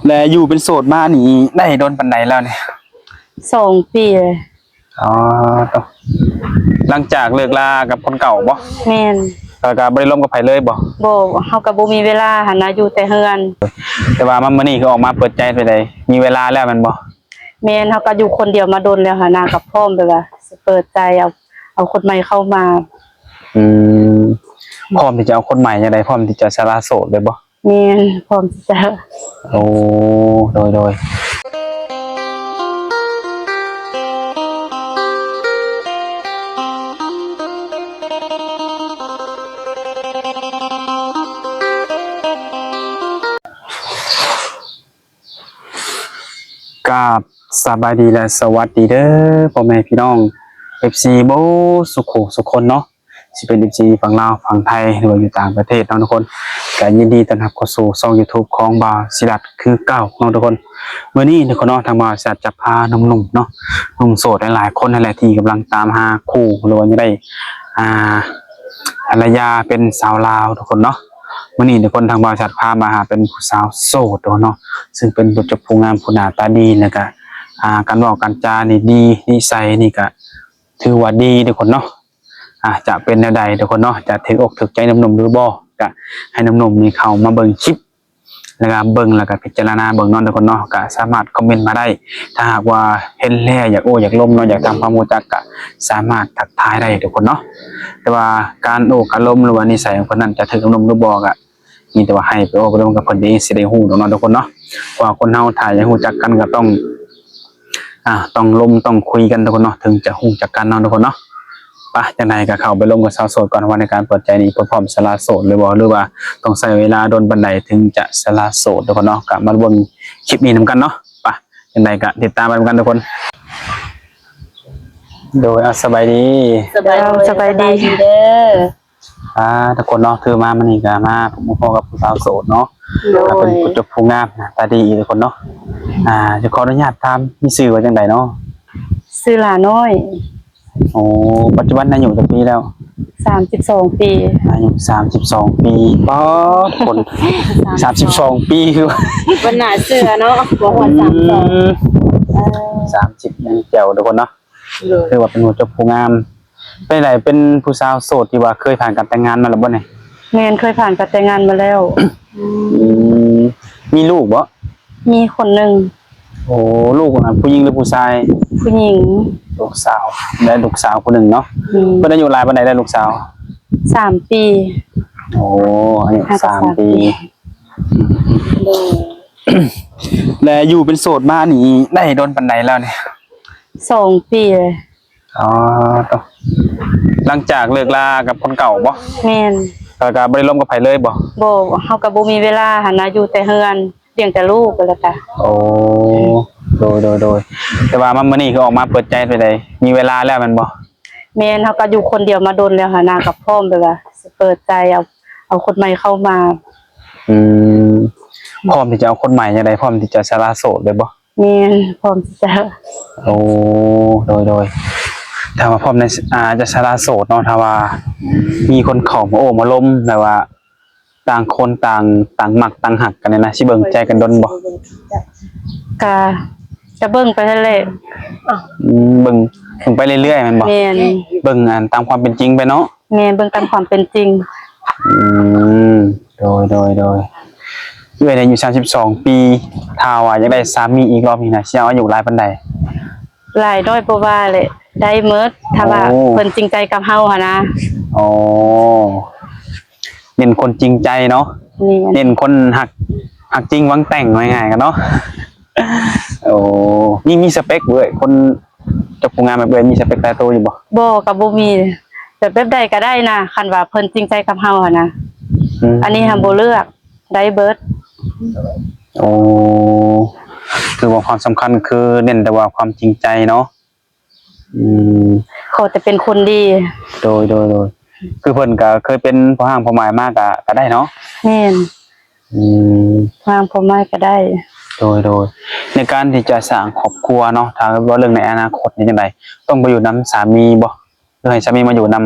ແລະ ຢູ່ເປັນໂສດມານີ້ໄດ້ດົນປານໃດແລ້ວນີ້? ສອງປີ. ອໍ ໂຕ ຫຼັງຈາກເລີກລາກັບຄົນເກົ່າບໍ? ແມ່ນ. ແລ້ວກໍບໍ່ໄດ້ລົມກັບໃຜເລີຍບໍ? ບໍ່, ເຮົາກໍບໍ່ມີເວລາຫັ້ນນະ, ຢູ່ແຕ່ເຮືອນ. ແຕ່ວ່າມາມື້ນີ້ຄືອອກມາເປີດໃຈໄປໃດ? ມີເວລາແລ້ວແມ່ນບໍ? ແມ່ນ, ເຮົາກໍຢູ່ຄົນດຽວມາດົນແລ້ວຫັ້ນນະ, ກໍພ້ອມແບບວ່າຊິເປີດໃຈເອົາ, ເອົາຄົນໃໝ່ເຂົ້າມາ. ອືມ ພ້ອມທີ່ຈະເອົາຄົນໃໝ່ຈັ່ງໃດ? ພ້ອມທີ່ຈະສະຫຼະໂສດເລີຍບໍ? ແມ່ນ, ພ້ອມທີ່ຈະ. ໂອ້ ໂດຍ ໂດຍ. ກາບສະບາຍດີ ແລະ ສະຫວັດດີເດີ ພໍ່ແມ່ພີ່ນ້ອງ ເອັຟຊີ ເບິດສຸຂູສຸຄົນເນາະ, ຊິເປັນ ເອັຟຊີ ຝັ່ງລາວ ຝັ່ງໄທ ຫຼືວ່າຢູ່ຕ່າງປະເທດເນາະທຸກຄົນ. ກໍຍິນດີຕ້ອນຮັບເຂົ້າສູ່ຊ່ອງ YouTube ຂອງບ່າວສີລັດຄືເກົ່າເນາະທຸກຄົນ. ມື້ນີ້ທຸກຄົນເນາະ ທາງບ່າວສີລັດຈະພາໜຸ່ມໆເນາະ, ໜຸ່ມໂສດຫຼາຍໆຄົນຫັ້ນແຫຼະ ທີ່ກຳລັງຕາມຫາຄູ່ ຫຼືວ່າຢາກໄດ້ ອ່າ ພັນລະຍາເປັນສາວລາວທຸກຄົນເນາະ. ມື້ນີ້ທຸກຄົນ ທາງບ່າວສີລັດພາມາຫາເປັນຜູ້ສາວໂສດເນາະ, ຊຶ່ງເປັນຜູ້ຈົບຜູ້ງາມ ຜູ້ໜ້າຕາດີ ແລ້ວກະ ອ່າ ການເວົ້າການຈານີ້ດີ, ນິໄສນີ້ກະຖືວ່າດີທຸກຄົນເນາະ. ອ່າ ຈະເປັນແນວໃດທຸກຄົນເນາະ, ຈະຖືກອົກຖືກໃຈໜຸ່ມໆຫຼືບໍ່, ກະໃຫ້ໜຸ່ມໆນີ້ເຂົ້າມາເບິ່ງຄລິບ ແລ້ວກະເບິ່ງ ແລ້ວກະພິຈາລະນາເບິ່ງເນາະທຸກຄົນເນາະ. ກະສາມາດຄອມເມັນມາໄດ້, ຖ້າຫາກວ່າເຫັນແລ້ວຢາກໂອ້ຢາກລົມເນາະ, ຢາກທຳຄວາມຮູ້ຈັກ ກະສາມາດທັກທາຍໄດ້ທຸກຄົນເນາະ. ແຕ່ວ່າການໂອ້ການລົມ ຫຼືວ່ານິໄສຂອງເພິ່ນນັ້ນຈະຖືກກັບໜຸ່ມຫຼືບໍ່ ກະມີແຕ່ວ່າໃຫ້ໄປໂອ້ໄປລົມກັບເພິ່ນເອງ ຊິໄດ້ຮູ້ດອກເນາະທຸກຄົນເນາະ. ເພາະວ່າຄົນເຮົາຖ້າຢາກຮູ້ຈັກກັນກໍຕ້ອງ ອ່າ ຕ້ອງລົມຕ້ອງຄຸຍກັນທຸກຄົນເນາະ ເຖິງຈະຮູ້ຈັກກັນເນາະທຸກຄົນເນາະ. ປະ ຈັ່ງໃດກໍເຂົ້າໄປລົມກັບສາວໂສດກ່ອນ ວ່າໃນການເປີດໃຈນີ້ເພິ່ນພ້ອມສະຫຼະໂສດຫຼືບໍ່ ຫຼືວ່າຕ້ອງໃຊ້ເວລາດົນປານໃດເຖິງຈະສະຫຼະໂສດທຸກຄົນເນາະ. ກໍມາເບິ່ງຄລິບນີ້ນຳກັນເນາະ. ປະ ຈັ່ງໃດກໍຕິດຕາມໄປນຳກັນທຸກຄົນ. ໂດຍ ເອົາ ສະບາຍດີ. ສະບາຍດີ ສະບາຍດີເດີ. ອ່າ ທຸກຄົນເນາະ ຄືມາມື້ນີ້ກໍມາພົບມາພໍ້ກັບຜູ້ສາວໂສດເນາະ. ໂດຍ ກໍເປັນຜູ້ຈົບຜູ້ງາມ ໜ້າຕາດີທຸກຄົນເນາະ. ອ່າ ຈະຂໍອະນຸຍາດຖາມ ມີຊື່ວ່າຈັ່ງໃດເນາະ? ຊື່ຫຼ້ານ້ອຍ. ໂອ້ ປັດຈຸບັນອາຍຸຈັກປີແລ້ວ? ສາມສິບສອງປີ. ອາຍຸສາມສິບສອງປີ. ປາດ ຄົນ ສາມສິບສອງ ສາມສິບສອງປີຄືວ່າ ບໍ່ໜ້າເຊື່ອເນາະ ບໍ່ຮອດສາມສິບສອງ. ອືມ ເອີ ສາມສິບຍັງແຈ່ວທຸກຄົນເນາະ. ໂດຍ ຖືວ່າເປັນຜູ້ຈົບຜູ້ງາມ. ເປັນໃດ ເປັນຜູ້ສາວໂສດທີ່ວ່າເຄີຍຜ່ານການແຕ່ງງານມາແລ້ວບໍ່ນີ້? ແມ່ນ, ເຄີຍຜ່ານການແຕ່ງງານມາແລ້ວ. ອືມ ມີລູກບໍ່? ມີຄົນໜຶ່ງ. ໂອ້ ລູກນັ້ນຜູ້ຍິງຫຼືຜູ້ຊາຍ? ຜູ້ຍິງ. ລູກສາວ ໄດ້ລູກສາວຜູ້ໜຶ່ງເນາະ. ອືມ ເພິ່ນອາຍຸຫຼາຍປານໃດແລ້ວລູກສາວ? ສາມປີ. ໂອ້ ອາຍຸສາມປີ. ໂດຍ ແລະ ຢູ່ເປັນໂສດມານີ້ໄດ້ດົນປານໃດແລ້ວນີ້? ສອງປີ. ອໍ ໂຕ ຫຼັງຈາກເລີກລາກັບຄົນເກົ່າບໍ? ແມ່ນ. ແລ້ວກໍບໍ່ໄດ້ລົມກັບໃຜເລີຍບໍ? ບໍ່, ເຮົາກໍບໍ່ມີເວລາຫັ້ນນະ, ຢູ່ແຕ່ເຮືອນ ລ້ຽງແຕ່ລູກ ແລ້ວກໍ. ໂອ້ ໂດຍ ໂດຍ ໂດຍ. ແຕ່ວ່າມາມື້ນີ້ຄືອອກມາເປີດໃຈໄປໃດ? ມີເວລາແລ້ວແມ່ນບໍ? ແມ່ນ, ເຮົາກໍຢູ່ຄົນດຽວມາດົນແລ້ວຫັ້ນນະ, ກໍພ້ອມແບບວ່າຊິເປີດໃຈ ເອົາ ເອົາຄົນໃໝ່ເຂົ້າມາ. ອືມ ພ້ອມທີ່ຈະເອົາຄົນໃໝ່ຈັ່ງໃດ? ພ້ອມທີ່ຈະສະຫຼະໂສດເລີຍບໍ? ແມ່ນ, ພ້ອມທີ່ຈະ. ໂອ້ ໂດຍ ໂດຍ. ຖ້າວ່າພ້ອມໃນ ອ່າ ຈະສະຫຼະໂສດເນາະ, ຖ້າວ່າມີຄົນເຂົ້າມາໂອ້ມາລົມ ແບບວ່າຕ່າງຄົນຕ່າງ ຕ່າງມັກຕ່າງຮັກກັນນີ້ນະ, ຊິເບິ່ງໃຈກັນດົນບໍ່? ກະ ກະເບິ່ງໄປຫັ້ນແຫຼະ. ອືມ ເບິ່ງ ເບິ່ງໄປເລື້ອຍໆແມ່ນບໍ່? ແມ່ນ. ເບິ່ງ ອັນ ຕາມຄວາມເປັນຈິງໄປເນາະ. ແມ່ນ, ເບິ່ງຕາມຄວາມເປັນຈິງ. ອືມ ໂດຍ ໂດຍ ໂດຍ. ເອື້ອຍນີ້ອາຍຸສາມສິບສອງປີ, ຖ້າວ່າຢາກໄດ້ສາມີອີກລອບນີ້ນະ ຊິເອົາອາຍຸຫຼາຍປານໃດ? ຫຼາຍນ້ອຍບໍ່ວ່າແຫຼະ ໄດ້ໝົດ ຖ້າວ່າ ໂອ້ ເພິ່ນຈິງໃຈກັບເຮົາຫັ້ນນະ. ອໍ ເນັ້ນຄົນຈິງໃຈເນາະ. ແມ່ນ. ເນັ້ນຄົນຮັກ ຮັກຈິງຫວັງແຕ່ງ ວ່າງ່າຍໆກັນເນາະ. ໂອ້ ມີ ມີສະເປັກບໍ່ເອື້ອຍ ຄົນ ເຈົ້າຜູ້ງາມແບບເອື້ອຍ ມີສະເປັກຕາຍໂຕຢູ່ບໍ່? ບໍ່, ກໍບໍ່ມີ. ແບບ ແບບໃດກໍໄດ້ນະ, ຄັນວ່າເພິ່ນຈິງໃຈກັບເຮົາຫັ້ນນະ. ອືມ ອັນນີ້ຫາບໍ່ເລືອກ, ໄດ້ເບິດ. ໂອ້ ຄືວ່າຄວາມສຳຄັນຄືເນັ້ນແຕ່ວ່າຄວາມຈິງໃຈເນາະ. ອືມ ຂໍແຕ່ເປັນຄົນດີ. ໂດຍ ໂດຍ ໂດຍ. ຄືເພິ່ນກໍເຄີຍເປັນພໍ່ຮ້າງພໍ່ໝ້າຍມາ ກໍ ກໍໄດ້ເນາະ? ແມ່ນ. ອືມ ພໍ່ຮ້າງພໍ່ໝ້າຍກໍໄດ້. ໂດຍ ໂດຍ. ໃນການທີ່ຈະສ້າງຄອບຄົວເນາະ, ຖ້າເວົ້າເລື່ອງໃນອະນາຄົດນີ້ຈັ່ງໃດ? ຕ້ອງໄປຢູ່ນຳສາມີບໍ່ ຫຼືໃຫ້ສາມີມາຢູ່ນຳ?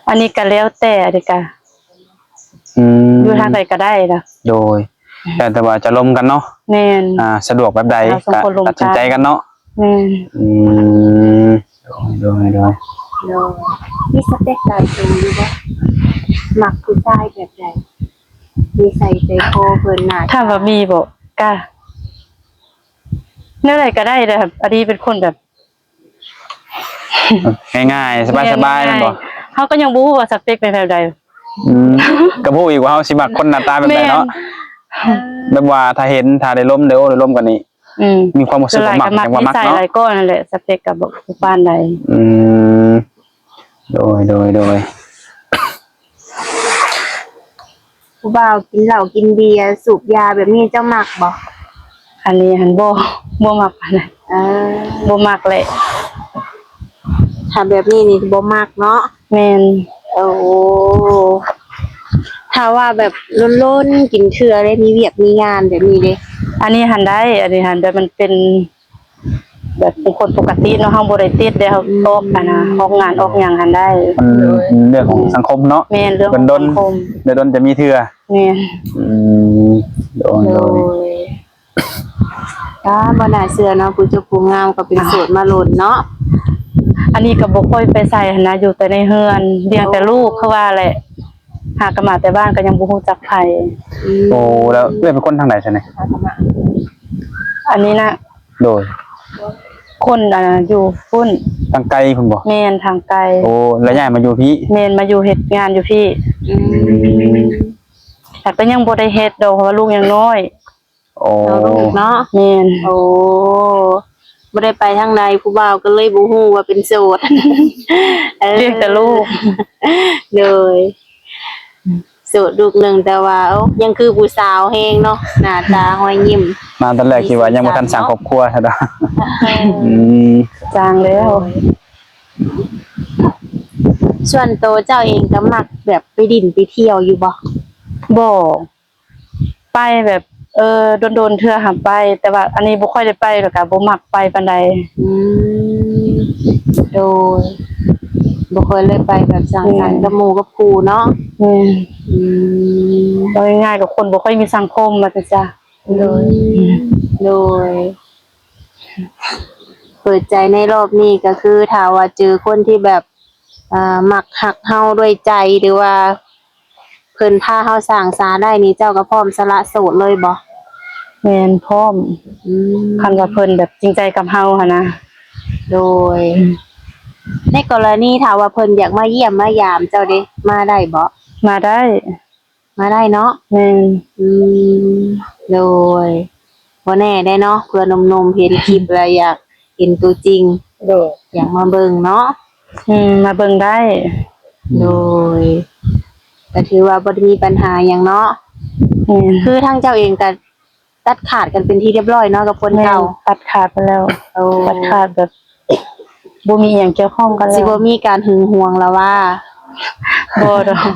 ອັນນີ້ກໍແລ້ວແຕ່, ອັນນີ້ກໍ ອືມ ຢູ່ທາງໃດກໍໄດ້ລະ ໂດຍ ແລ້ວແຕ່ວ່າຈະລົມກັນເນາະ ແມ່ນ ອ່າ ສະດວກແບບໃດ ເຮົາສອງຄົນລົມກັນ ກໍຕັດສິນໃຈກັນເນາະ ແມ່ນ ອືມ ໂດຍ ໂດຍ ໂດຍ ໂດຍ ມີສະເປັກຕາຍຕົວຢູ່ບໍ່? ມັກຜູ້ຊາຍແບບໃດ? ນິໄສໃຈຄໍເພິ່ນ ໜ້າຕາ ຖ້າວ່າມີບໍ່ ກະ ແນວໃດກໍໄດ້ແຫຼະ ອັນນີ້ເປັນຄົນແບບ ງ່າຍໆ ສະບາຍໆ ແມ່ນບໍ່? ເຮົາກໍຍັງບໍ່ຮູ້ວ່າສະເປັກເປັນແບບໃດ ອືມ ກໍບໍ່ຮູ້ອີກວ່າເຮົາຊິມັກຄົນໜ້າຕາແບບໃດເນາະ ແມ່ນ ແບບວ່າຖ້າເຫັນ ຖ້າໄດ້ລົມ ໄດ້ໂອ້ໄດ້ລົມກັນນີ້ ອືມ ມີຄວາມຮູ້ສຶກວ່າມັກ ສ່ວນຫຼາຍກໍມັກ ຈັ່ງວ່າມັກເນາະ ນິໄສຫຼາຍກ້ອນນັ້ນແຫຼະ ສະເປັກກໍບໍ່ ບໍ່ປານໃດ ອືມ ໂດຍ ໂດຍ ໂດຍ ຜູ້ບ່າວກິນເຫຼົ້າກິນເບຍ ສູບຢາແບບນີ້ເຈົ້າມັກບໍ່? ອັນນີ້ຫັ້ນບໍ່ ບໍ່ມັກປານໃດ ເອີ ບໍ່ມັກແຫຼະ ຖ້າແບບນີ້ນີ້ບໍ່ມັກເນາະ ແມ່ນ ໂອ້ ຖ້າວ່າແບບດົນໆກິນເທື່ອເດ້ ມີວຽກມີງານແບບນີ້ເດ້ ອັນນີ້ຫັ້ນໄດ້ ອັນນີ້ຫັ້ນແບບມັນເປັນ ແບບເປັນຄົນປົກກະຕິເນາະ ເຮົາບໍ່ໄດ້ຕິດເດ້ ເຮົາອອກຫັ້ນນະ ອອກງານອອກຫຍັງຫັ້ນໄດ້ ມັນເລື່ອງຂອງສັງຄົມເນາະ ແມ່ນ ເລື່ອງຂອງສັງຄົມ ດົນໆ ດົນໆຈະມີເທື່ອ ແມ່ນ ອືມ ໂດຍ ໂດຍ ໂດຍ ອ່າ ບໍ່ໜ້າເຊື່ອເນາະ ຜູ້ຈົບຜູ້ງາມກໍເປັນໂສດມາດົນເນາະ ອັນນີ້ກໍບໍ່ຄ່ອຍໄປໃສຫັ້ນນະ ຢູ່ແຕ່ໃນເຮືອນ ລ້ຽງແຕ່ລູກ ຄືວ່າແຫຼະ ຫາກໍມາແຕ່ບ້ານກໍຍັງບໍ່ຮູ້ຈັກໃຜ ອືມ ໂອ້ ແລ້ວເອື້ອຍເປັນຄົນທາງໃດຊັ້ນນີ້? ອັນນີ້ນະ ໂດຍ ຄົນ ອ່າ ຢູ່ພຸ້ນ ທາງໄກພຸ້ນບໍ່? ແມ່ນ ທາງໄກ ໂອ້ ແລ້ວຍ້າຍມາຢູ່ພີ້? ແມ່ນ ມາຢູ່ເຮັດງານຢູ່ພີ້ ອືມ ແຕ່ກໍຍັງບໍ່ໄດ້ເຮັດດອກ ເພາະວ່າລູກຍັງນ້ອຍ ໂອ້ ເອົາລູກເນາະ ແມ່ນ ໂອ້ ບໍ່ໄດ້ໄປທາງໃດ ຜູ້ບ່າວກໍເລີຍບໍ່ຮູ້ວ່າເປັນໂສດ ເອີ ລ້ຽງແຕ່ລູກ ໂດຍ ໂສດລູກໜຶ່ງ ແຕ່ວ່າ ໂອ້ ຍັງຄືຜູ້ສາວແຮງເນາະ ໜ້າຕາຮອຍຍິ້ມ ມາຕອນແລກຄິດວ່າຍັງບໍ່ທັນສ້າງຄອບຄົວຊະດອກ ອືມ ສ້າງແລ້ວ ສ່ວນໂຕເຈົ້າເອງກໍມັກແບບໄປຫຼິ້ນໄປທ່ຽວຢູ່ບໍ່? ບໍ່ ໄປແບບ ເອີ ດົນໆເທື່ອຫາໄປ ແຕ່ວ່າອັນນີ້ບໍ່ຄ່ອຍໄດ້ໄປ ແລ້ວກໍບໍ່ມັກໄປປານໃດ ອືມ ໂດຍ ບໍ່ຄ່ອຍໄດ້ໄປແບບສັງສັນ ແມ່ນ ກັບໝູ່ກັບຄູ່ເນາະ ແມ່ນ ອືມ ເວົ້າງ່າຍໆກໍຄົນບໍ່ຄ່ອຍມີສັງຄົມວ່າຊັ້ນຊະ ໂດຍ ອືມ ໂດຍ ເປີດໃຈໃນຮອບນີ້ກໍຄື ຖ້າວ່າເຈີຄົນທີ່ແບບ ອ່າ ມັກຮັກເຮົາດ້ວຍໃຈ ຫຼືວ່າເພິ່ນພາເຮົາສ້າງສາໄດ້ນີ້ ເຈົ້າກໍພ້ອມສະຫຼະໂສດເລີຍບໍ່? ແມ່ນ ພ້ອມ ອືມ ຄັນວ່າເພິ່ນແບບຈິງໃຈກັບເຮົາຫັ້ນນະ ໂດຍ ອືມ ໃນກໍລະນີຖ້າວ່າເພິ່ນຢາກມາຢ້ຽມມາຢາມເຈົ້າເດ ມາໄດ້ບໍ່? ມາໄດ້ ມາໄດ້ເນາະ ແມ່ນ ອືມ ໂດຍ ບໍ່ແນ່ໄດ໋ເນາະ ເພື່ອໜຸ່ມໆເຫັນຄລິບແລ້ວຢາກເຫັນຕົວຈິງ ໂດຍ ຢາກມາເບິ່ງເນາະ ອືມ ມາເບິ່ງໄດ້ ໂດຍ ກໍຖືວ່າບໍ່ໄດ້ມີບັນຫາຫຍັງເນາະ ແມ່ນ ຄືທາງເຈົ້າເອງກໍຕັດຂາດກັນເປັນທີ່ຮຽບຮ້ອຍເນາະກັບຄົນເກົ່າ ແມ່ນ ຕັດຂາດໄປແລ້ວ ໂອ້ ຕັດຂາດແບບ ບໍ່ມີອີ່ຫຍັງກ່ຽວຂ້ອງກັນແລ້ວ ຊິບໍ່ມີການຫຶງຫວງລະວ່າ ບໍ່ດອກ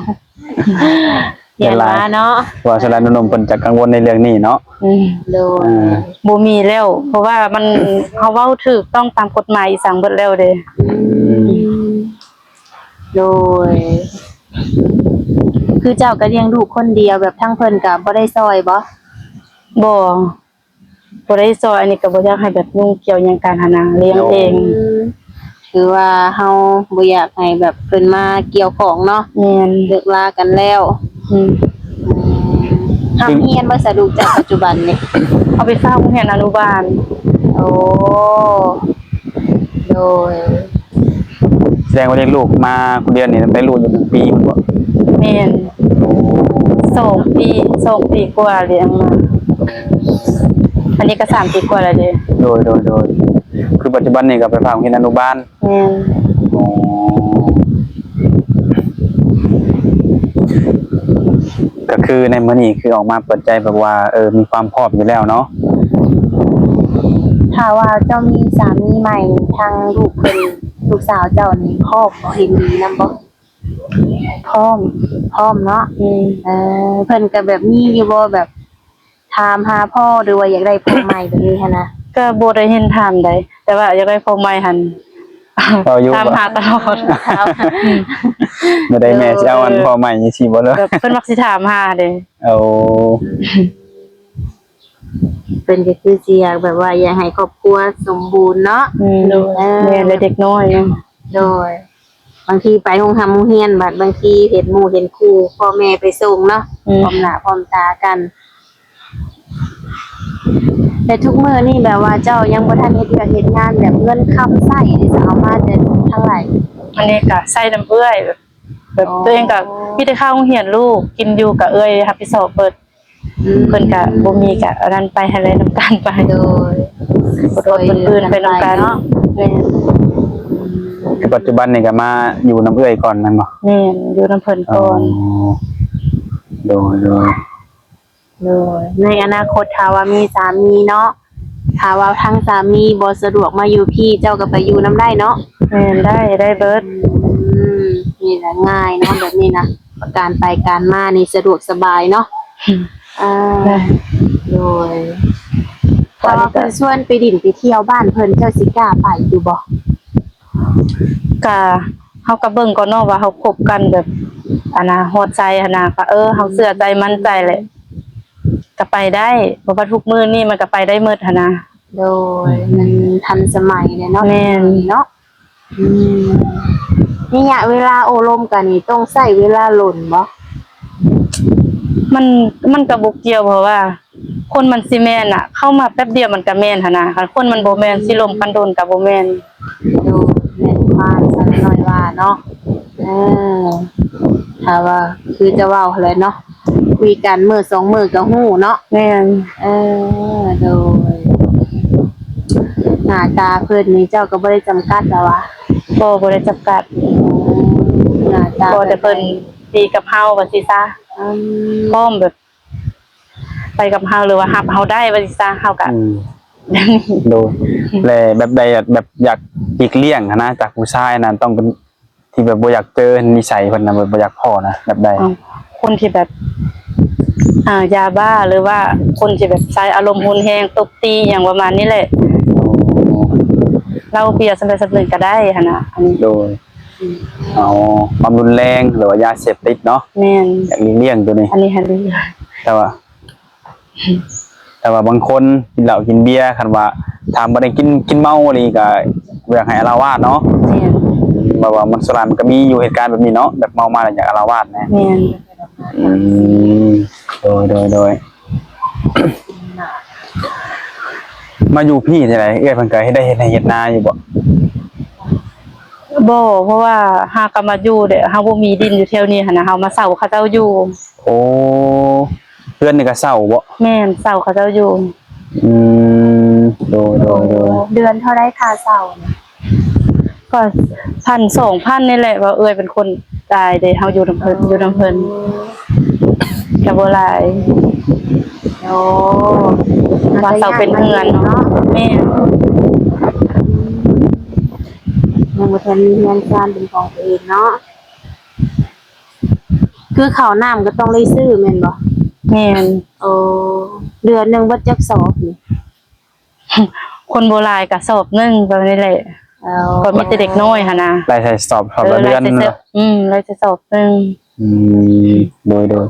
ຢ້ານວ່າເນາະ ເພາະວ່າສ່ວນຫຼາຍໜຸ່ມໆເພິ່ນຈະກັງວົນໃນເລື່ອງນີ້ເນາະ ອືມ ໂດຍ ອ່າ ບໍ່ມີແລ້ວ ເພາະວ່າມັນ ເຮົາເວົ້າຖືກຕ້ອງຕາມກົດໝາຍອີ່ສັງເບິດແລ້ວເດ້ ອືມ ໂດຍ ຄືເຈົ້າກໍລ້ຽງລູກຄົນດຽວ ແບບທາງເພິ່ນກໍບໍ່ໄດ້ຊ່ອຍບໍ່? ບໍ່ ບໍ່ໄດ້ຊ່ອຍ ອັນນີ້ກໍບໍ່ຢາກໃຫ້ແບບຫຍຸ້ງກ່ຽວຫຍັງກັນຫັ້ນນະ ລ້ຽງເອງ ໂອ້ ອືມ ຄືວ່າເຮົາບໍ່ຢາກໃຫ້ແບບເພິ່ນມາກ່ຽວຂ້ອງເນາະ ແມ່ນ ເລີກລາກັນແລ້ວ ອືມ ອືມ ຮ່ຳຮຽນບໍ່ສະລູກເຈົ້າປັດຈຸບັນນີ້? ເອົາໄປຝາກໂຮງຮຽນອະນຸບານ ໂອ້ ໂດຍ ແສດງວ່າລ້ຽງລູກມາຜູ້ດຽວນີ້ໄດ້ລູກຢູ່ໜຶ່ງປີພຸ້ນບໍ່? ແມ່ນ ສອງປີ ສອງປີກວ່າລ້ຽງມາ ອັນນີ້ກໍສາມປີກວ່າແລ້ວເດ້ ໂດຍ ໂດຍ ໂດຍ ຄືປັດຈຸບັນນີ້ກໍໄປຝາກໂຮງຮຽນອະນຸບານ ແມ່ນ ອໍ ກໍຄືໃນມື້ນີ້ຄືອອກມາເປີດໃຈແບບວ່າ ເອີ ມີຄວາມພ້ອມຢູ່ແລ້ວເນາະ ຖ້າວ່າເຈົ້າມີສາມີໃໝ່ ທາງລູກເພິ່ນ ລູກສາວເຈົ້ານີ້ພ້ອມບໍ່ ເຫັນດີນຳບໍ່? ພ້ອມ ພ້ອມເນາະ ອືມ ເອີ ເພິ່ນກໍແບບມີຢູ່ບໍ່ ແບບ ຖາມຫາພໍ່ ຫຼືວ່າຢາກໄດ້ພໍ່ໃໝ່ແບບນີ້ຫັ້ນນະ? ກໍບໍ່ໄດ້ເຫັນຖາມໃດ ແຕ່ວ່າຢາກໄດ້ພໍ່ໃໝ່ຫັ້ນ ເວົ້າຢູ່ ຖາມຫາຕະຫຼອດ ອືມ ມື້ໃດແມ່ຊິເອົາອັນ ໂດຍ ພໍ່ໃໝ່ຈັ່ງຊີ້ບໍ່ເລີຍ ແບບເພິ່ນມັກຊິຖາມຫາເດ້. ໂອ້ ເພິ່ນກໍຄືຊິຢາກແບບວ່າຢາກໃຫ້ຄອບຄົວສົມບູນເນາະ. ອືມ ໂດຍ ເອີ ແມ່ນ ແລະເດັກນ້ອຍເນາະ. ໂດຍ ບາງທີໄປໂຮງຮ່ຳໂຮງຮຽນ ບັດບາງທີເຫັນໝູ່ເຫັນຄູ່ ພໍ່ແມ່ໄປສົ່ງເນາະ ອືມ ພ້ອມໜ້າພ້ອມຕາກັນ. ແຕ່ທຸກມື້ນີ້ແບບວ່າເຈົ້າຍັງບໍ່ທັນເຮັດວຽກເຮັດງານ ແບບເງິນຄຳໃຊ້ນີ້ ຊິເອົາມາແຕ່ທາງໃດ? ອັນນີ້ກໍໃຊ້ນຳເອື້ອຍ ແບບ ແບບ ອໍ ຕົວເອງກໍມີແຕ່ຄ່າໂຮງຮຽນລູກ ກິນຢູ່ກໍເອື້ອຍຮັບຜິດຊອບເບິດ. ອືມ ເພິ່ນກະບໍ່ມີກະອັນນັ້ນໄປ ຫັ້ນແຫຼະ ນຳກັນໄປ. ໂດຍ ອົດໆ ເຟື້ນໆ ໄປນຳກັນເນາະ. ແມ່ນ ຄືປັດຈຸບັນນີ້ກະມາຢູ່ນຳເອື້ອຍກ່ອນແມ່ນບໍ່? ແມ່ນ ຢູ່ນຳເພິ່ນກ່ອນ. ອໍ ໂດຍ ໂດຍ ໂດຍ ໃນອະນາຄົດຖ້າວ່າມີສາມີເນາະ ຖ້າວ່າທາງສາມີບໍ່ສະດວກມາຢູ່ພີ້ ເຈົ້າກໍໄປຢູ່ນຳໄດ້ເນາະ? ແມ່ນ ໄດ້ ໄດ້ເບິດ. ອືມ ນີ້ລະງ່າຍເນາະ ແບບນີ້ນະ ການໄປການມານີ້ສະດວກສະບາຍເນາະ. ອືມ ອ່າ ໄດ້ ໂດຍ ເພາະວ່າເພິ່ນຊວນໄປດິນໄປທ່ຽວບ້ານເພິ່ນ ເຈົ້າຊິກ້າໄປຢູ່ບໍ່? ກະ ເຮົາກະເບິ່ງກ່ອນເນາະ ວ່າເຮົາຄົບກັນແບບ ອັນນະ ຮອດໃຈຫັ້ນນະ ກະ ເອີ ເຮົາເຊື່ອໃຈໝັ້ນໃຈແຫຼະ ກະໄປໄດ້ ເພາະວ່າທຸກມື້ນີ້ມັນກະໄປໄດ້ໝົດຫັ້ນນະ. ໂດຍ ອືມ ມັນທັນສະໄໝແລ້ວເນາະ. ແມ່ນ ເນາະ. ອືມ ໄລຍະເວລາໂອ້ລົມກັນນີ້ ຕ້ອງໃຊ້ເວລາດົນບໍ່? ມັນ ມັນກະບໍ່ກ່ຽວ ເພາະວ່າຄົນມັນຊິແມ່ນນະ ເຂົ້າມາແປັບດຽວມັນກະແມ່ນຫັ້ນນະ. ຄັນຄົນມັນບໍ່ແມ່ນ ຊິລົມກັນດົນກະບໍ່ແມ່ນ. ໂດຍ ແມ່ນຄວາມສາວນ້ອຍວ່າເນາະ. ເອີ ຖ້າວ່າຄືຈະເວົ້າຫັ້ນແຫຼະເນາະ ຄຸຍກັນມື້ສອງມື້ກໍຮູ້ເນາະ. ແມ່ນ ເອີ ໂດຍ ໜ້າຕາເພິ່ນນີ້ເຈົ້າກໍບໍ່ໄດ້ຈຳກັດລະຫວາ? ບໍ່ ບໍ່ໄດ້ຈຳກັດ. ອືມ ໜ້າຕາ ຂໍແຕ່ເພິ່ນດີກັບເຮົາວ່າຊີ້ຊະ. ອືມ ພ້ອມແບບໄປກັບເຮົາ ຫຼືວ່າຮັບເຮົາໄດ້ວ່າຊີ້ຊະ ເຮົາກໍ ອືມ ໂດຍ ແລະແບບໃດ ແບບຢາກຫຼີກລ່ຽງຫັ້ນນະ ຈາກຜູ້ຊາຍນັ້ນ ຕ້ອງເປັນ ທີ່ແບບບໍ່ຢາກເຈີນິໄສເພິ່ນນະ ແບບບໍ່ຢາກພໍ້ນະ ແບບໃດ? ເອົາ ຄົນທີ່ແບບ ອ່າ ຢາບ້າ ຫຼືວ່າຄົນທີ່ແບບໃຊ້ອາລົມຮຸນແຮງ ຕົບຕີຫຍັງປະມານນີ້ແຫຼະ. ເຫຼົ້າເບຍສ່ຳໃດສ່ຳໜຶ່ງກໍໄດ້ຫັ້ນນະ ອັນນີ້. ໂດຍ ອືມ ເອົາຄວາມຮຸນແຮງ ຫຼືວ່າຢາເສບຕິດເນາະ. ແມ່ນ ຢາກຫຼີກລ່ຽງໂຕນີ້ ອັນນີ້ຫັ້ນ. ແຕ່ວ່າ ແຕ່ວ່າບາງຄົນກິນເຫຼົ້າກິນເບຍ ຄັນວ່າຖ້າບໍ່ໄດ້ກິນ ກິນເມົາອີ່ຫຼີກໍບໍ່ຢາກໃຫ້ອາລະວາດເນາະ. ແມ່ນ ແບບວ່າມັນສ່ວນຫຼາຍມັນກໍມີຢູ່ເຫດການແບບນີ້ເນາະ ແບບເມົາມາແລ້ວຢາກອາລະວາດນະ. ແມ່ນ ອືມ ໂດຍ ໂດຍ ໂດຍ ມາຢູ່ພີ້ຈັ່ງໃດ ເອື້ອຍເພິ່ນກໍເຮັດໄຮ່ເຮັດນາຢູ່ບໍ່? ບໍ່ ເພາະວ່າຫາກໍມາຢູ່ແລ້ວ ເຮົາບໍ່ມີດິນຢູ່ແຖວນີ້ຫັ້ນນະ ເຮົາມາເຊົ່າເຂົາເຈົ້າຢູ່. ໂອ້ ເຮືອນນີ້ກໍເຊົ່າບໍ່? ແມ່ນ ເຊົ່າເຂົາເຈົ້າຢູ່. ອືມ ໂດຍ ໂດຍ ໂດຍ ເດືອນເທົ່າໃດຄ່າເຊົ່ານີ້? ກໍພັນສອງພັນນີ້ແຫຼະ ວ່າເອື້ອຍເປັນຄົນຈ່າຍເດ້ ເຮົາຢູ່ນຳເພິ່ນ ຢູ່ນຳເພິ່ນ ກໍບໍ່ຫຼາຍ. ໂອ້ ວ່າເຊົ່າເປັນເຮືອນເນາະ. ແມ່ນ ຍັງບໍ່ທັນມີເຮືອນຊານເປັນຂອງຕົວເອງເນາະ. ຄືເຂົ້ານ້ຳກໍຕ້ອງໄດ້ຊື້ແມ່ນບໍ່? ແມ່ນ. ໂອ້ ເດືອນໜຶ່ງເບິດຈັກສອບນີ້? ຄົນບໍ່ຫຼາຍກໍສອບໜຶ່ງປະມານນີ້ແຫຼະ. ເອົາ ກໍມີແຕ່ເດັກນ້ອຍຫັ້ນນະ ໄລ່ໃສ່ສອບ ສອບລະເດືອນ. ອືມ ໄລ່ໃສ່ສອບໜຶ່ງ. ອືມ ໂດຍ ໂດຍ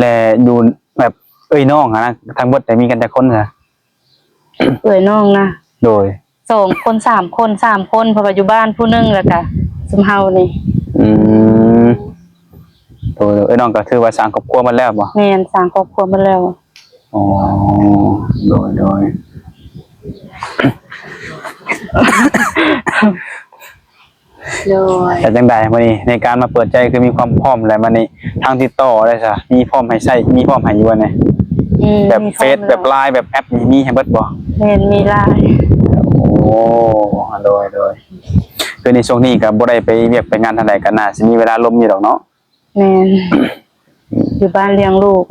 ແລະຢູ່ແບບເອື້ອຍນ້ອງຫັ້ນນະ ທັງເບິດໄດ້ມີກັນຈັກຄົນຊະ? ເອື້ອຍນ້ອງນະ ໂດຍ ສອງຄົນ ສາມຄົນ ສາມຄົນ ເພາະວ່າຢູ່ບ້ານຜູ້ໜຶ່ງ ແລ້ວກະຊຸມເຮົານີ້. ອືມ ໂດຍ ເອື້ອຍນ້ອງກໍຖືວ່າສ້າງຄອບຄົວໝົດແລ້ວບໍ່? ແມ່ນ ສ້າງຄອບຄົວໝົດແລ້ວ. ອໍ ໂດຍ ໂດຍ ໂດຍ ແລ້ວຈັ່ງໃດມື້ນີ້ ໃນການມາເປີດໃຈຄືມີຄວາມພ້ອມແລ້ວ ມື້ນີ້ທາງຕິດຕໍ່ໄດ້ຊະ ມີພ້ອມໃຫ້ໃຊ້ ມີພ້ອມໃຫ້ຢູ່ບໍ່ນີ້? ອືມ ແບບເຟສ ແບບໄລນ໌ ແບບແອັບນີ້ມີໃຫ້ເບິດບໍ່? ແມ່ນ ມີຫຼາຍ. ໂອ້ ໂດຍ ໂດຍ ຄືໃນຊ່ວງນີ້ກໍບໍ່ໄດ້ໄປວຽກໄປງານທາງໃດ ກໍໜ້າຊິມີເວລາລົມຢູ່ດອກເນາະ. ແມ່ນ ຢູ່ບ້ານລ້ຽງລູກ.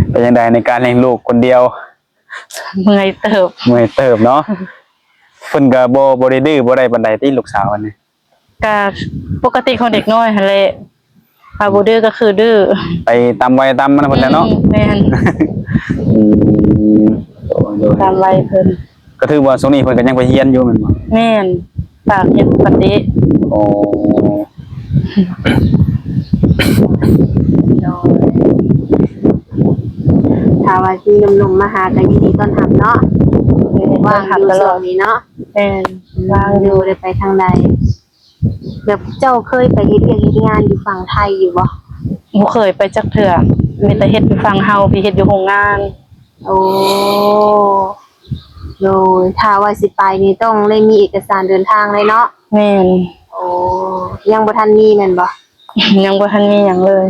ເປັນຈັ່ງໃດໃນການລ້ຽງລູກຄົນດຽວ? ເມື່ອຍເຕີບ. ເມື່ອຍເຕີບເນາະ. ເພິ່ນກໍບໍ່ ບໍ່ໄດ້ດື້ບໍ່ໄດ້ປານໃດຕິ ລູກສາວອັນນີ້? ກະປົກກະຕິຂອງເດັກນ້ອຍຫັ້ນແຫຼະ ຖ້າບໍ່ດື້ກໍຄືດື້ ໄປຕາມໄວຕາມມັນເພິ່ນແຫຼະເນາະ. ອືມ ແມ່ນ. ອືມ ໂດຍ ໂດຍ ຕາມໄວເພິ່ນ. ກໍຖືວ່າຊ່ວງນີ້ເພິ່ນກໍຍັງໄປຮຽນຢູ່ແມ່ນບໍ່? ແມ່ນ ຝາກຮຽນປົກກະຕິ. ໂອ້ ໂດຍ ຖ້າວ່າມີໜຸ່ມໆມາຫາກໍຍິນດີຕ້ອນຮັບເນາະ ແມ່ນ ວ່າງຢູ່ ຕ້ອນຮັບຕະຫຼອດ ຊ່ວງນີ້ເນາະ ແມ່ນ ອືມ ວ່າງຢູ່ ໄດ້ໄປທາງໃດ? ແບບເຈົ້າເຄີຍໄປເຮັດວຽກເຮັດງານຢູ່ຝັ່ງໄທຢູ່ບໍ່? ບໍ່ເຄີຍໄປຈັກເທື່ອ ອືມ ມີແຕ່ເຮັດຢູ່ຝັ່ງເຮົາ ໄປເຮັດຢູ່ໂຮງງານ. ໂອ້ ໂດຍ ຖ້າວ່າຊິໄປນີ້ຕ້ອງໄດ້ມີເອກະສານເດີນທາງເລີຍເນາະ? ແມ່ນ ໂອ້ ຍັງບໍ່ທັນມີແມ່ນບໍ່? ຍັງບໍ່ທັນມີຫຍັງເລີຍ.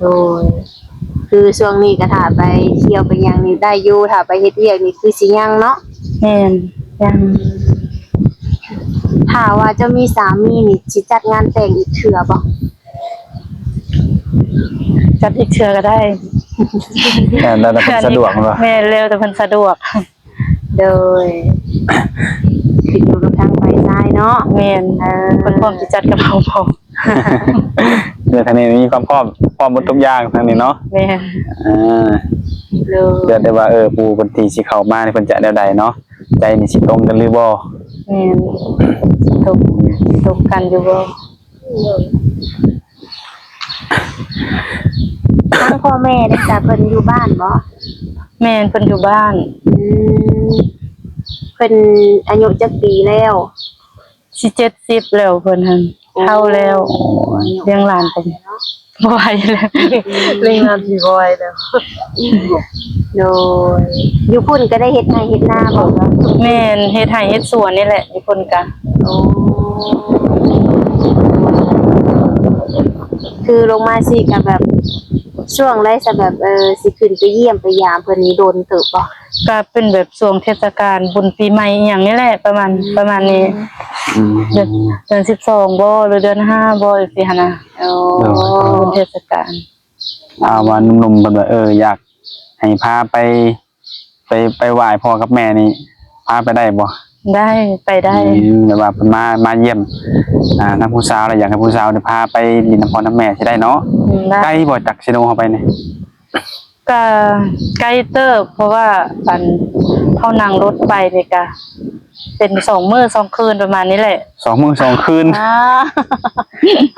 ໂດຍ ຄືຊ່ວງນີ້ກໍຖ້າໄປທ່ຽວໄປຫຍັງນີ້ໄດ້ຢູ່ ຖ້າໄປເຮັດວຽກນີ້ຄືຊິຍັງເນາະ? ແມ່ນ ຍັງ. ຖ້າວ່າເຈົ້າມີສາມີນີ້ ຊິຈັດງານແຕ່ງອີກເທື່ອບໍ່? ຈັດອີກເທື່ອກໍໄດ້ ແມ່ນ ແລ້ວແຕ່ເພິ່ນສະດວກແມ່ນບໍ່? ແມ່ນ ແລ້ວແຕ່ເພິ່ນສະດວກ. ໂດຍ ຂຶ້ນຢູ່ກັບທາງຝ່າຍຊາຍເນາະ. ແມ່ນ ເອີ ເພິ່ນພ້ອມຊິຈັດກັບເຮົາພ້ອມ ແລ້ວທາງນີ້ມີຄວາມພ້ອມ ພ້ອມໝົດທຸກຢ່າງທາງນີ້ເນາະ. ແມ່ນ ເອີ ໂດຍ ແຕ່ວ່າ ເອີ ຜູ້ເພິ່ນທີ່ຊິເຂົ້າມານີ້ ເພິ່ນຈະແນວໃດເນາະ ໃຈນີ້ຊິຕົງກັນຫຼືບໍ່? ແມ່ນ ຕົງ ຕົງກັນຢູ່ບໍ່? ໂດຍ ທາງພໍ່ແມ່ເດ້ ເພິ່ນຢູ່ບ້ານບໍ່? ແມ່ນ ເພິ່ນຢູ່ບ້ານ. ອືມ ເພິ່ນອາຍຸຈັກປີແລ້ວ? ຊິເຈັດສິບແລ້ວເພິ່ນຫັ້ນ ໂອ້ ເຖົ້າແລ້ວ. ໂອ້ຍ ລ້ຽງຫຼານກໍບໍ່ໄຫວແລ້ວ ອືມ ລ້ຽງຫຼານຊິບໍ່ໄຫວແລ້ວ. ໂດຍ ຢູ່ພຸ້ນກໍໄດ້ເຮັດໄຮ່ເຮັດນາບໍ່? ແມ່ນ ເຮັດໄຮ່ເຮັດສວນນີ້ແຫຼະ ຢູ່ພຸ້ນກະ. ໂອ້ ຄືລົງມາຊີ້ກະແບບ ຊ່ວງໃດຊະ ແບບ ເອີ ຊິຂຶ້ນໄປຢ້ຽມໄປຢາມເພິ່ນນີ້ ດົນເຕີບບໍ່? ກະເປັນແບບຊ່ວງເທດສະການບຸນປີໃໝ່ອີ່ຫຍັງນີ້ແຫຼະ ປະມານ ອືມ ປະມານນີ້. ອືມ ເດືອນ ເດືອນສິບສອງບໍ່ ຫຼືເດືອນຫ້າບໍ່ ຈັ່ງຊີ້ຫັ້ນນະ. ໂອ້ ໂດຍ ບຸນເທດສະການ. ອ່າ ວ່າໜຸ່ມໆເພິ່ນວ່າ ເອີ ຢາກໃຫ້ພາໄປ ໄປ ໄປໄຫວ້ພໍ່ກັບແມ່ນີ້ ພາໄປໄດ້ບໍ່? ໄດ້ ໄປໄດ້. ອືມ ແບບວ່າເພິ່ນມາ ມາຢ້ຽມ ອ່າ ນຳຜູ້ສາວ ແລ້ວຢາກໃຫ້ຜູ້ສາວໄດ້ພາໄປຫຼິ້ນນຳພໍ່ນຳແມ່ຊິໄດ້ເນາະ? ອືມ ໄດ້. ໄກບໍ່ ຈາກເຊໂນເຮົາໄປນີ້? ກະໄກເຕີບ ເພາະວ່າ ອັນ ເຮົານັ່ງລົດໄປນີ້ກະ ເປັນສອງມື້ສອງຄືນປະມານນີ້ແຫຼະ. ສອງມື້ສອງຄືນ. ອ່າ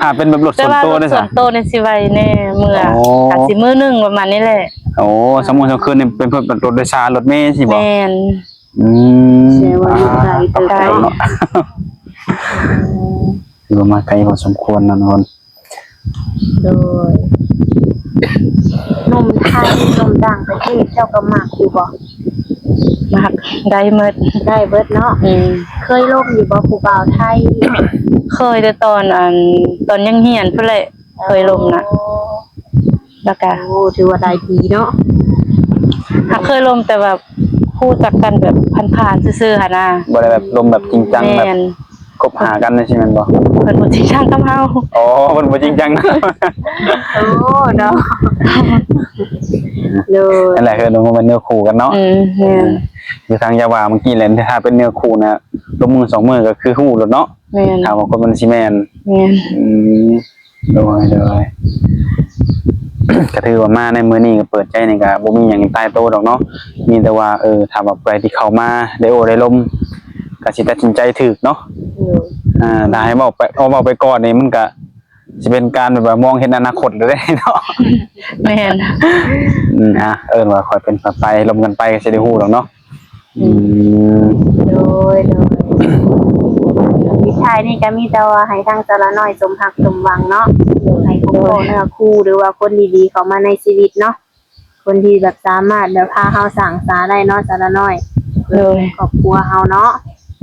ຖ້າເປັນແບບລົດສ່ວນໂຕເດ້ຊະ? ແຕ່ວ່າລົດສ່ວນໂຕນີ້ຊິໄວແດ່ ເມື່ອ ໂອ້ ອາດຊິມື້ໜຶ່ງປະມານນີ້ແຫຼະ. ໂອ້ ສອງມື້ສອງຄືນນີ້ເປັນແບບລົດໂດຍສານ ລົດເມຊີ້ບໍ່? ແມ່ນ. ອືມ ແສດງວ່າຢູ່ໄກເຕີບເນາະ. ຖືວ່າມາໄກພໍສົມຄວນເນາະທຸກຄົນ. ໂດຍ ໜຸ່ມໄທ ໜຸ່ມຕ່າງປະເທດ ເຈົ້າກໍມັກຢູ່ບໍ່? ມັກ ໄດ້ໝົດ ໄດ້ເບິດເນາະ. ອືມ ເຄີຍລົມຢູ່ບໍ່ ຜູ້ບ່າວໄທ? ເຄີຍແຕ່ຕອນ ອັນ ຕອນຍັງຮຽນພຸ້ນແຫຼະ ເຄີຍລົມນະ. ອໍ ແລ້ວກະ ໂອ້ ຖືວ່າຫຼາຍປີເນາະ. ຫາກເຄີຍລົມ ແຕ່ວ່າຮູ້ຈັກກັນແບບຜ່ານໆຊື່ໆຫັ້ນນະ ບໍ່ໄດ້ແບບລົມແບບຈິງຈັງ ແບບ ແມ່ນ ຄົບຫາກັນຈັ່ງຊີ້ແມ່ນບໍ່? ເພິ່ນບໍ່ຈິງຈັງກັບເຮົາ. ອໍ ເພິ່ນບໍ່ຈິງຈັງນະ. ໂອ້ ເນາະ ໂດຍ ນັ້ນແຫຼະ ເອີ້ນວ່າແມ່ນເນື້ອຄູ່ກັນເນາະ. ອືມ ແມ່ນ ຄືທາງຢາວ່າມື້ກີ້ແຫຼະ ຖ້າເປັນເນື້ອຄູ່ນະ ລົມມື້ສອງມື້ກໍຄືຮູ້ໂລດເນາະ. ແມ່ນ ຖ້າວ່າຄົນມັນຊິແມ່ນ. ແມ່ນ ອືມ ໂດຍ ໂດຍ ກໍຖືວ່າມາໃນມື້ນີ້ກໍເປີດໃຈນີ້ກໍບໍ່ມີຫຍັງຕາຍໂຕດອກເນາະ ມີແຕ່ວ່າ ເອີ ຖ້າວ່າຜູ້ໃດທີ່ເຂົ້າມາໄດ້ໂອ້ໄດ້ລົມ ກໍຊິຕັດສິນໃຈຖືກເນາະ. ໂດຍ ອ່າ ຖ້າໃຫ້ເວົ້າໄປ ເວົ້າໄປກ່ອນນີ້ ມັນກໍຊິເປັນການແບບວ່າມອງເຫັນອະນາຄົດແລ້ວເດ້ເນາະ. ແມ່ນ ອືມ ອ່າ ເອີ້ນວ່າຄ່ອຍເປັນຄ່ອຍໄປ ລົມກັນໄປກໍຊິໄດ້ຮູ້ດອກເນາະ. ອືມ ໂດຍ ໂດຍ ສຸດທ້າຍນີ້ກໍມີແຕ່ວ່າໃຫ້ທາງສາວລານ້ອຍສົມຮັກສົມຫວັງເນາະ ໃຫ້ພົບພໍ້ເນື້ອຄູ່ ຫຼືວ່າຄົນດີໆເຂົ້າມາໃນຊີວິດເນາະ ຄົນທີ່ແບບສາມາດແບບພາເຮົາສ້າງສາໄດ້ເນາະ ສາວລານ້ອຍ ໂດຍ ຄອບຄົວເຮົາເນາະ.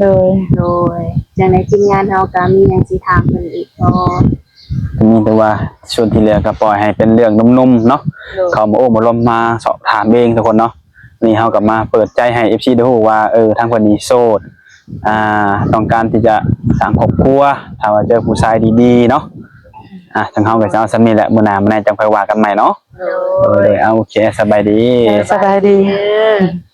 ໂດຍ ໂດຍ ຈັ່ງໃດທີມງານເຮົາກໍມີຫຍັງຊິຖາມເພິ່ນອີກບໍ່? ກໍມີແຕ່ວ່າສ່ວນທີ່ເຫຼືອກໍປ່ອຍໃຫ້ເປັນເລື່ອງໜຸ່ມໆເນາະ ໂດຍ ເຂົ້າມາໂອ້ມາລົມມາສອບຖາມເອງທຸກຄົນເນາະ. ນີ້ເຮົາກໍມາເປີດໃຈໃຫ້ເອັຟຊີໄດ້ຮູ້ວ່າ ເອີ ທາງເພິ່ນນີ້ໂສດ ອ່າ ຕ້ອງການທີ່ຈະສ້າງຄອບຄົວ ຖ້າວ່າເຈີຜູ້ຊາຍດີໆເນາະ. ອ່າ ທາງເຮົາກໍຈະເອົາສ່ຳນີ້ແຫຼະ ມື້ໜ້າມາໃນຈັ່ງຄ່ອຍວ່າກັນໃໝ່ເນາະ. ໂດຍ ເອີ ໂດຍ ເອົາ ໂອເຄ ສະບາຍດີ ເອີ ສະບາຍດີ ສະບາຍດີເດີ.